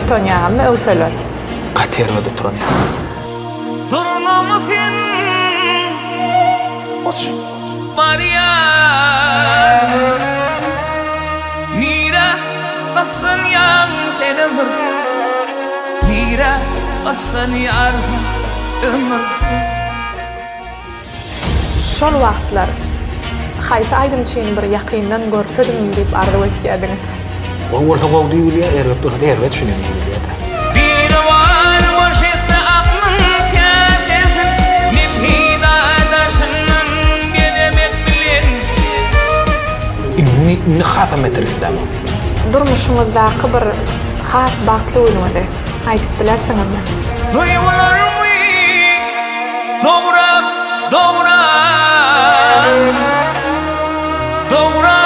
Utanýaňyzmy öwseler? Gaty erbet utanýan. Durnamy sen uçup barýan Nirä gyssanýaň sen ömür Nirä gyssanýarsyň ömür. Şol wagtlar haýsy aýdymçyny bir ýakyndan görsedim diýip arzuw etýärdiňiz? Gowy bolsa gowy diýip bilýär, erbet bolsa-da erbet şuny hem diýip bilýär-de. Biribar boş etse aklyň käsesin, Ne peýda daşyndan gezemek bilen. Indi, indi hasam beter islämok. Durmuşyňyzdaky bir has bagtly günüňizi aýdyp bilersiňizmi? Duýgularmy dograp, dograp.